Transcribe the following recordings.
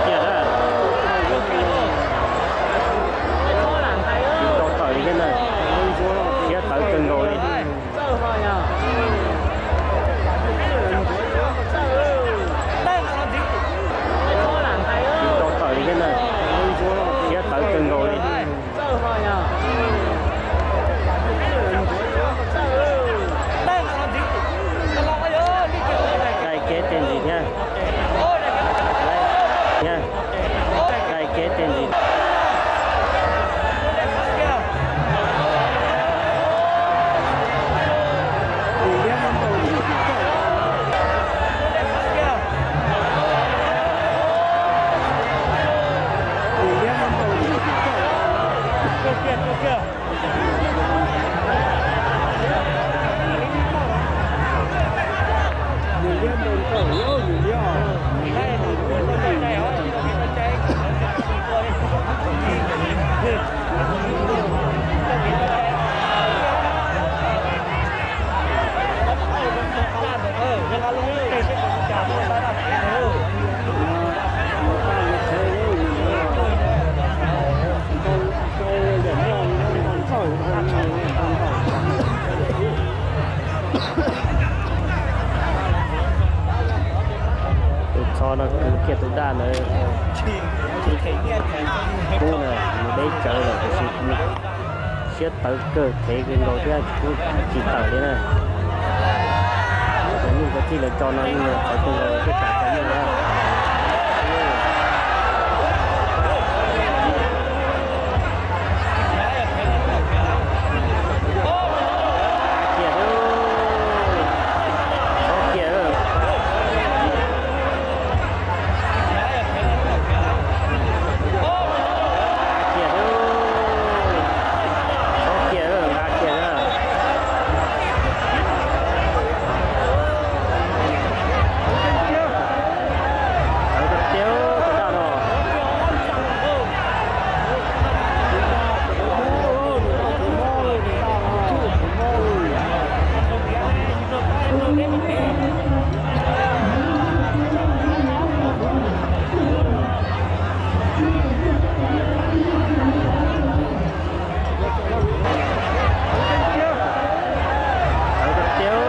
Cia na, tsis tau tawm li thiab na, siab tawv kawg nkaus li. Tsis tau tawm li thiab na, siab tawv kawg nkaus li. Dai kev tej ntsis thiab. Thiab. Dai kev tej ntsis. Tus txho no kwv kiag tus daj ntawd. Kub na, nws deb tsawv lawm tiam sis siab tawv kawg, thev kawg nkaus thiab kuj tsis tawm li na. Cov nyuj cov txij lawv tso no yeej yog txawv kawg nkaus thiaj kam cov nyuj na. Kiag, kiag, kiag, kiag, nqa kiag na. Tawv tiag tiag tus daj no. Tawv tiag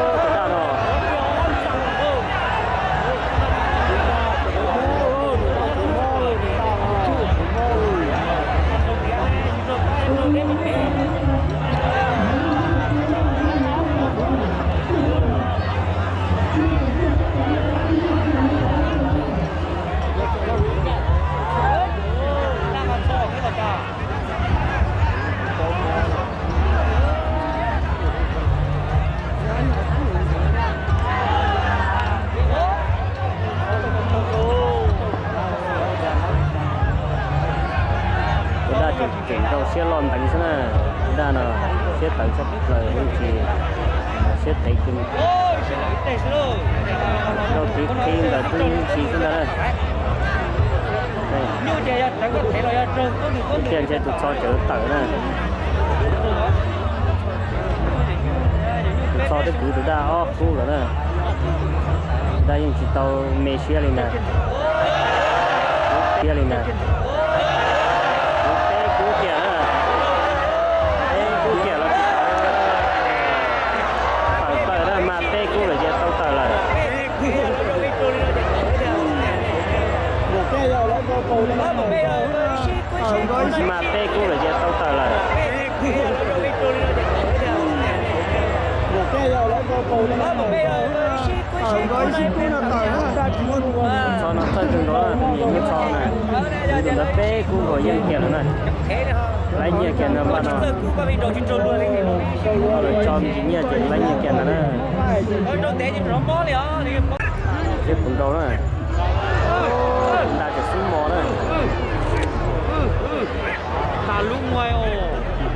tiag tus daj no. Tus daj tseem tseem rau siab loj nteev xwb na. Tus daj no siab tawv tshaj plaws, yeej tsis, siab thev kawg. Rau tiv qhi ntawm tus yeej tsis xwb ntag na. Thiaj ntshe tus txho tseem tawm na. Tus txho twb kwv tus daj ob kub lawm na. Daj yeej tsis tau me siab li ntag. Siab li ntag. Peb kub kiag na. Peb kub kiag los tsis tawm. Tawm plaws na, mas peb kub lawm ces tau tawm lawm. Mas peb kub lawm ces tau tawm lawm. Txho no txawj kawg nkaus, tus niam muab txho na. Tus ntawd peb kub nkaus yeej kiag lawm na. Laib nyiaj kiag ntag npaj no. Lawv tso me ntsis nyiaj ces laib nyiaj kiag ntag na. Siab puv nkaus na. Nta tseem xub mos na.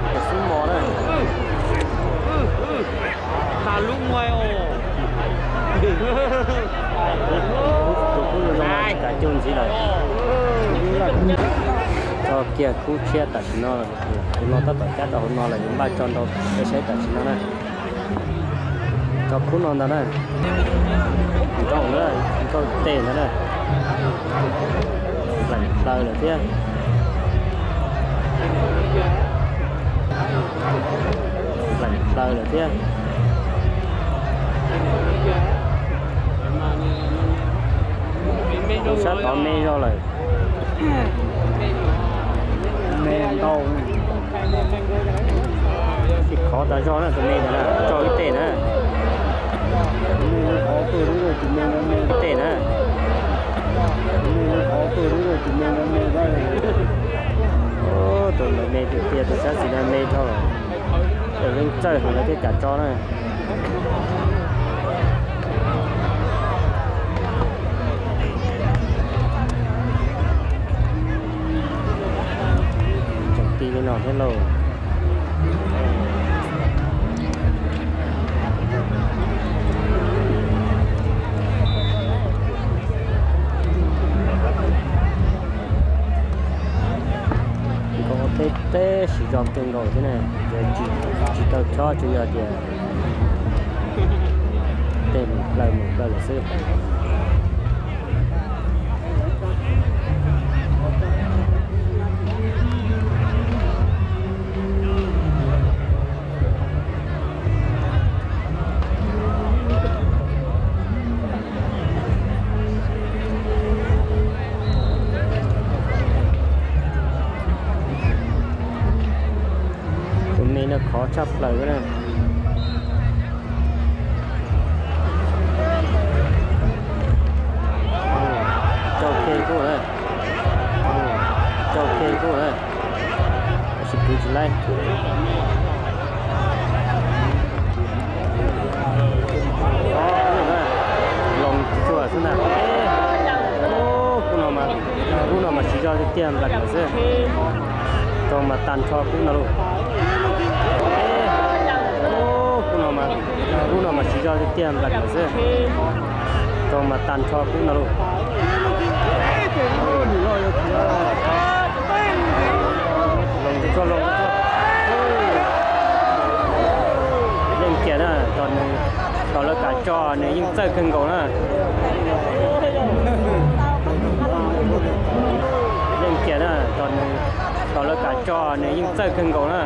Tseem xub mos na. Tus kub zoo zoo no tsis kam cug ntxiv lawm. Tso kiag kub tshiab tam sim no, tus no tab tom cab rau hauv no lawm, yuav npaj tso nrau peb saib tam sim no na. Tso khub no ntag na. Nkaug na, nkaug tej ntag na. Pleev plaws lawm thiab. Pleev plaws lawm thiab. Sab tod me zog lawm. Me ntau. Tsis khov tas zog na, tus me ntawd na, tso ib teg na. Ib teg na. Tus ntawd me tiag tiag, tus sab xis no me dhau lawm. Tus yeej txawj heev lawv thiaj kam tso na. Tseem ti li no thiab lauj. Nkaug tej teb siv zog kawg nkaus thiab na, tsis tau chob tsuas yog tias tej mus plaws mus plaws lawm xwb. Tus me no khov tshaj plaws na. Tso ke kuj na. Tso ke kuj na. Tab sis kwv tsis laib. Loo tsuag xwb ntag. Kub no mas, kub no mas siv zog tiag tiag nplas lawm xwb. Tso mas tag nrho kub no lauj. Kub no mas, kub no mas siv zog tiag tiag nplas lawm xwb. Tso mas tag nrho kub no lauj. Loo tsuag, loo tsuag. Yeej kiag na, tos lawv kam tso nws yeej txawj kawg nkaus na. Yeej kiag na, tos lawv kam tso nws yeej txawj kawg nkaus na.